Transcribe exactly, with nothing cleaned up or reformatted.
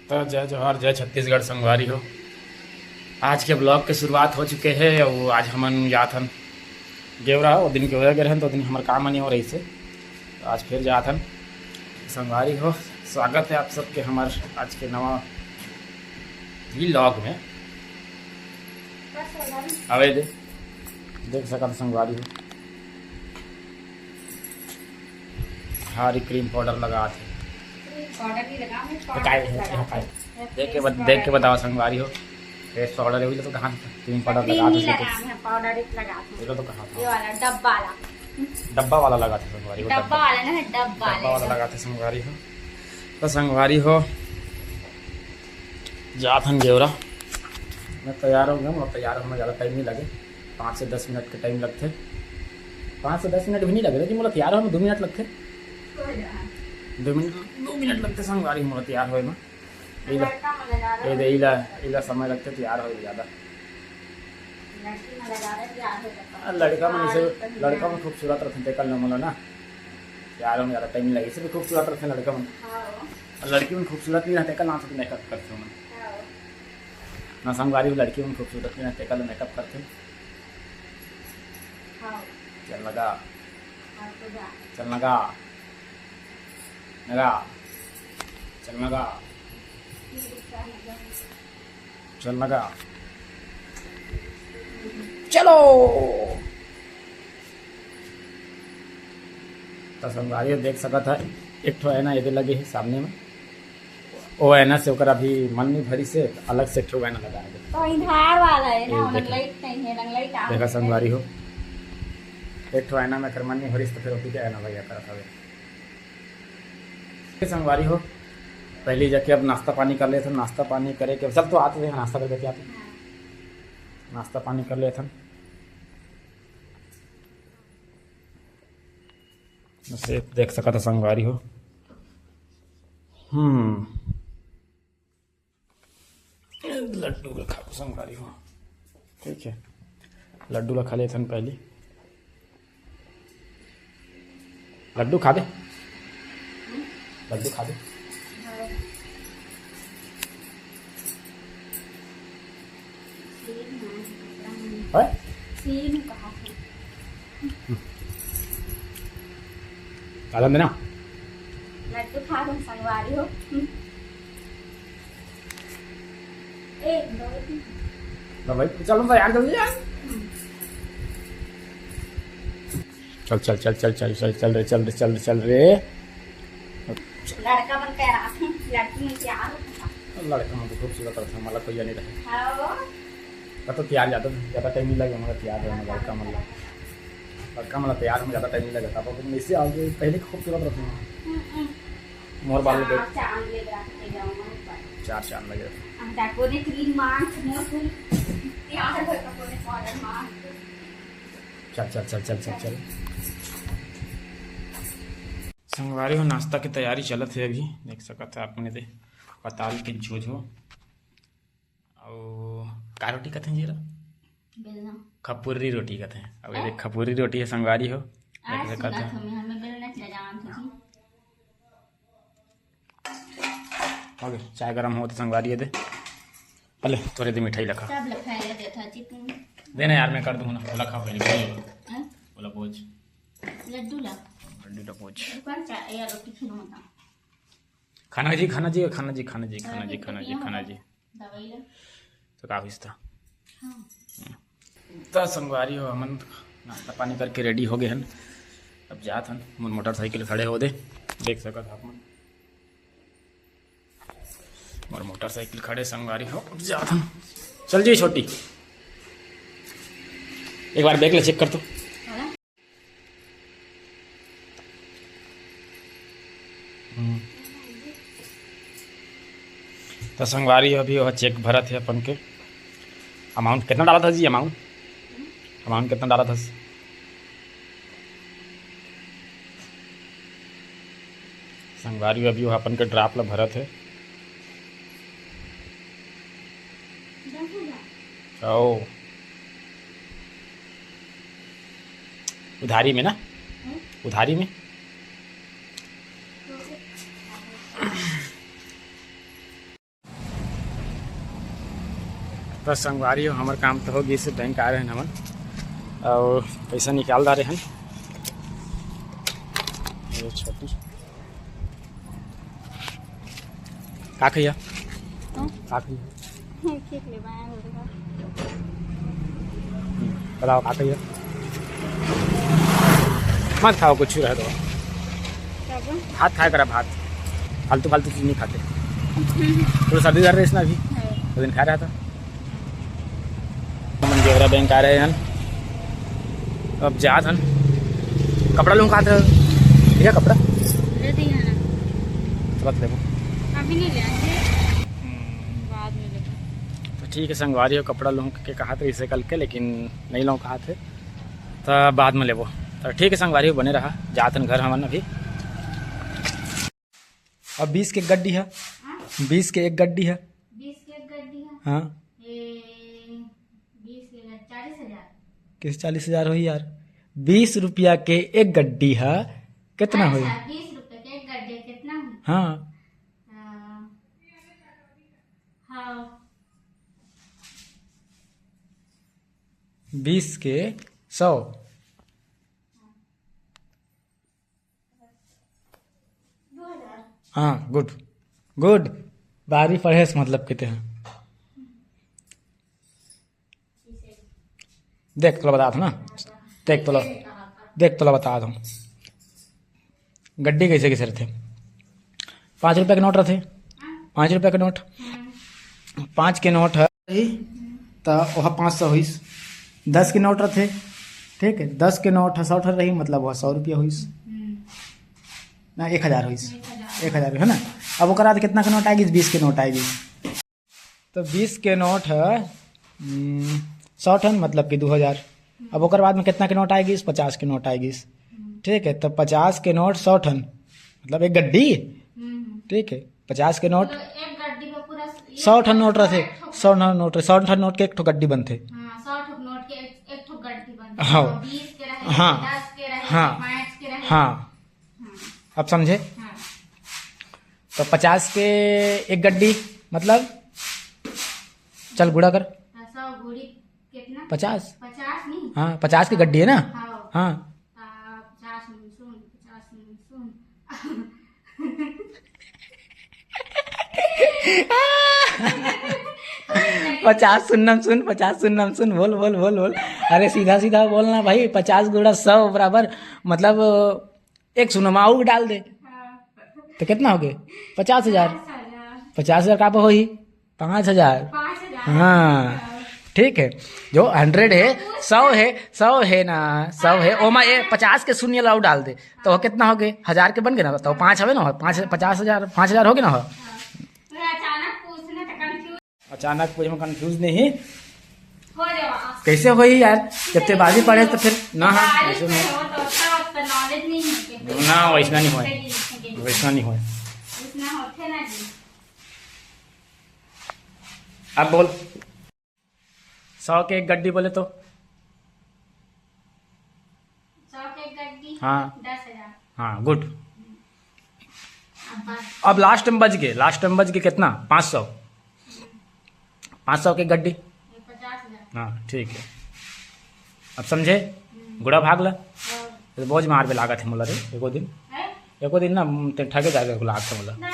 तो जय जोहार, जय छत्तीसगढ़ संगवारी हो। आज के ब्लॉग के शुरुआत हो चुके हे अउ आज हमन जात हन गेवरा। वो दिन गेवरा गे रहन तो दिन हमर काम नहीं हो रही से, तो आज फिर जात हन संगवारी हो। स्वागत है आप सबके हमर आज के नवा ब्लॉग में। अवे दे देख सकत संगवारी हो, हारी क्रीम पाउडर लगात हे। क्रीम पाउडर नहीं लगा, मैं तो काय पाउडर है, लगात हे। काय? देख के बत-, देख के बताओ संगवारी हो, फेस पाउडर है, वो तो कहाँ था? क्रीम पाउडर क्रीम लगात नहीं हे, लगा, मैं पाउडर ही लगात हे। ये तो कहाँ था? ये वाला डब्बा वाला। डब्बा वाला लगात हे संगवारी हो, डब्बा डब्बा। वाला ना, डब्बा डब्बा वाला वाला। लगात हे संगवारी हो। तो संगवारी हो, जात हन गेवरा। मैं तैयार हो गया हूँ, और तैयार होने में ज़्यादा टाइम नहीं लगे, पाँच से दस मिनट के टाइम लगथे। पाँच से दस मिनट भी नहीं लगे, लेकिन मोला तैयार होए में दो मिनट लगथे। कोई ना। दो मिनट, दो मिनट लगथे संगवारी मोला तैयार होए में। इला, लड़का मन ला ज्यादा ये दे, इला, इला समय लगथे तैयार होए में ज़्यादा। लड़की मन ला ज्यादा तैयार हो जाता। आ, लड़का मन से, हाँ, लड़का मन खूबसूरत रथे, तेकर ले मोला ना तैयार होए में ज़्यादा टाइम नहीं लगे, सिर्फ खूबसूरत रथे लड़का मन। हाँ। आ, लड़की मन खूबसूरत नहीं रहथे, तेकर नाम से मेकअप करथे मन। हाँ। ना संगवारी हो, लड़की मन खूबसूरत नहीं रहथे, तेकर ले मेकअप करथे। हाँ। चल लगा। हाँ, तो जा। चल लगा। लगा। चल लगा। चल लगा। चलो। तो संगवारी हो देख सकत हे, एक ठो है ना, एदे लगे हे सामने में। ओ है ना, से ओकर अभी मन नहीं भरी से, अलग से एक ठो है ना लगा दे। तो इधार वाला है ना, ये वो देखो। लाइट नहीं है, रंग लाइट आ देखा रही है। संगवारी हो, एक ठो है ना, मैं कर मन नहीं भरी से, तो फिर ओती के है ना भैया करत हवे। संगवारी हो, पहली जाके अब नाश्ता पानी कर लेथन। नाश्ता पानी करे के, चल तो आते हैं, नाश्ता करके आते हैं। हाँ। नाश्ता पानी कर लेथन। से देख सकत हे संगवारी हो। हम्म, लड्डू ला खाबो संगवारी हो, ठीक है, लड्डू ला खा लेथन पहली। लड्डू खा दे, लड्डू खा दे। है? खा लेंदे ना। लड्डू खा के संगवारी हो। एक, दो, तीन। ना भाई, चल ना यार, जल्दी यार। चल, चल, चल रे, चल रे, चल रे, चल रे। लड़का मन के रात में लड़की मन तैयार होता। लड़का मन तो खूबसूरत रथे, मतलब कोई नहीं रहे। हाँ। का तो तैयार ज्यादा, ज्यादा टाइम नहीं लगे, मगर तैयार होए में लड़का मन ला। लड़का मन ला तैयार होए में ज्यादा टाइम नहीं लगे, तब अपन इससे आगे पहले खूबसूरत रथे। हम्म, हम्म। मोर बाल चार देख। चांद लगे रखे थे गाँव में ऊपर। चार चांद लगे रखे। हम जाको ने क्रीम मांग, मोर फूल तैयार होए का कोने पाउडर मांग। चल, चल, चल। संगवारी हो, नाश्ता के तैयारी चलत हे अभी, देख सकत हे आप मन दे पताल के झोझो। अउ का रोटी कथे जीरा? बेलना। खपुर्री रोटी कथे। अब ये हाँ? देख खपुर्री रोटी हे संगवारी हो। आज देख सकत सुना हे। था मैं, हमें बेलना चला जाना था जी। ओके, चाय गरम होत संगवारी हे दे। अले, तोरे दे मिठाई लखा। सब लखा ले देता जी तुम। देना यार, मैं कर दूँ ना, लखा पहले, बोल। हाँ? बोला बोझ। लड्डू ला। लड्डू ला बोझ। दुकान चा-, या रोटी खिलाऊँ ना। खाना जी, खाना जी, खाना जी, खाना जी, खाना जी, खाना जी, खाना जी। दवाई ले। तो का होइस था? हाँ। हम्म। तो संगवारी हो, हमन नाश्ता पानी करके रेडी हो गए हन। अब जात हन, मोर मोटरसाइकिल खड़े हो दे, देख सकत आप मन। मोर मोटरसाइकिल खड़े संगवारी हो, अब जात हन। चल जी छोटी, एक बार बैग ले चेक कर तो। हम्म। तो संगवारी अभी वह चेक भरत हे अपन के। अमाउंट कितना डालत हस जी? अमाउंट, अमाउंट कितना डालत हस? संगवारी अभी वह अपन के ड्राफ्ट ला भरत हे। ओ। उधारी में ना? हम्म। उधारी में? त संगवारी हो, हमर काम त हो गिस, बैंक आए रहेन हमन अउ पैसा निकाल डारे हन। ये छोटी का खइया? हाँ? का खइया? केक ले बाय हो रहा। बताओ का खइया? मत खाओ, कुछ रहे दो। क्या बोल? भात खाया करा, भात। फालतू फालतू चीज नहीं खाते। तो सभी घर रहे इसना भी। हाँ। वो दिन खा रहा था। हमन गेवरा बैंक आ रहे हन, अब जात हन। कपड़ा लूँ, कहा था भैया कपड़ा? ले दी है ना। तुरंत लेबो। अभी नहीं ले आएंगे। हम्म। बाद में लेबो। तो ठीक है संगवारी हो, कपड़ा लूँ के कहा थे इसे कल के, लेकिन नहीं लूँ कहा थे, तो बाद में लेबो। तो ठीक है संगवारी हो, बने रहा, जात हन घर हमन अभी। अब बीस के एक गड्डी है। हाँ? बीस के एक गड्डी है। बीस के एक गड्डी है। हाँ। ये बीस के एक, चालीस हजार। किस चालीस हजार होई यार? बीस रुपया के एक गड्डी है, कितना होई? अच्छा, बीस रुपया के एक गड्डी कितना होई? हाँ। हाँ। हाँ। बीस के सौ। हाँ, गुड, गुड। बारी पढ़े से मतलब किते हैं। देख, तोला बतात हँव ना, देख, तोला, देख, तोला बतात हँव, गड्डी कैसे कैसे रथे। पाँच रुपया के नोट रथे, पाँच रुपया के नोट, पाँच के नोट है, त ओहा पाँच सौ होइस। दस के नोट रथे, ठीक है, दस के नोट ह सौ ठन रही, मतलब ओहा सौ रुपया होइस। हम्म। ना, एक हजार होइस। एक हजार। एक हजार है ना। अब ओकर बाद कितना के नोट आए गिस? बीस के नोट आए गिस। तो बीस के नोट है, हम्म, सौ ठन, मतलब कि दो हजार। अब ओकर बाद में कितना के नोट आए गिस? पचास के नोट आए गिस। हम्म। ठीक है, तो पचास के नोट सौ ठन, मतलब एक गड्डी। हम्म। ठीक है, पचास के नोट, मतलब एक गड्डी में पूरा एक सौ ठन नोट रथे, एक ठो सौ ठन नोट रथे, सौ ठन नोट के एक ठो गड्डी बनथे। हाँ, सौ ठो नोट के एक, एक ठो गड्डी बनथे। हाँ। हाँ, बीस के रहे, हाँ। दस के रहे, हाँ। पाँच के रहे। हाँ। हाँ। अब समझे? हाँ। तो पचास के एक गड्डी, मतलब, चल गुड़ा कर। हाँ, सौ गुड़ी कितना? पचास। पचास नहीं? हाँ, पचास की गड्डी है ना? हाँ। हाँ। आ, पचास में सुन, पचास में सुन। पचास सुन्नम सुन, पचास सुन्नम सुन, बोल, बोल, बोल, बोल। अरे सीधा सीधा बोलना भाई, पचास गुड़ा सौ बराबर, मतलब, एक सुन्नम अउ डाल दे। हाँ। तो कितना हो गए? पचास हजार। पचास हजार। पचास हजार का पे होही? पाँच हजार। पाँच हजार। हाँ। हाँ। ठीक है, जो हंड्रेड है, सौ है, सौ है ना, सौ है, ओमा ये पचास के शून्य ला अउ डाल दे, तो वो कितना हो गए? हजार के बन गए ना, तो पाँच हवे ना, पाँच, पचास हजार, पाँच हजार हो गए ना हो। हाँ। मैं अचानक पूछना तो कंफ्यूज। अचानक पूछ में कंफ्यूज नहीं। हो जावा। कैसे होई यार? जब ते बाजी पढ़े तो फिर ना, हाँ, बाजी ऐसे नहीं। पढ़े हो तो उसका, उसका नॉलेज नहीं है कि ना, वैसना नहीं होए। कैसे लिखेंगे? वैसना नहीं होए। उसना होते ना जी। अब बोल, सौ के एक गड्डी बोले तो? सौ के एक गड्डी? हाँ। दस हजार। हाँ, गुड। अब बात अब लास्ट में बच गए, लास्ट में बच गए कितना? पाँच सौ। पाँच सौ के गड्डी। ये पचास हजार। हाँ, ठीक है। अब समझे? हम्म। गुड़ा भाग ला। हाँ। तो बोझ मार पे लागत है मोला रे, एको दिन। हैं? एको दिन ना, ते ठगे जाके लागत है मोला। नहीं।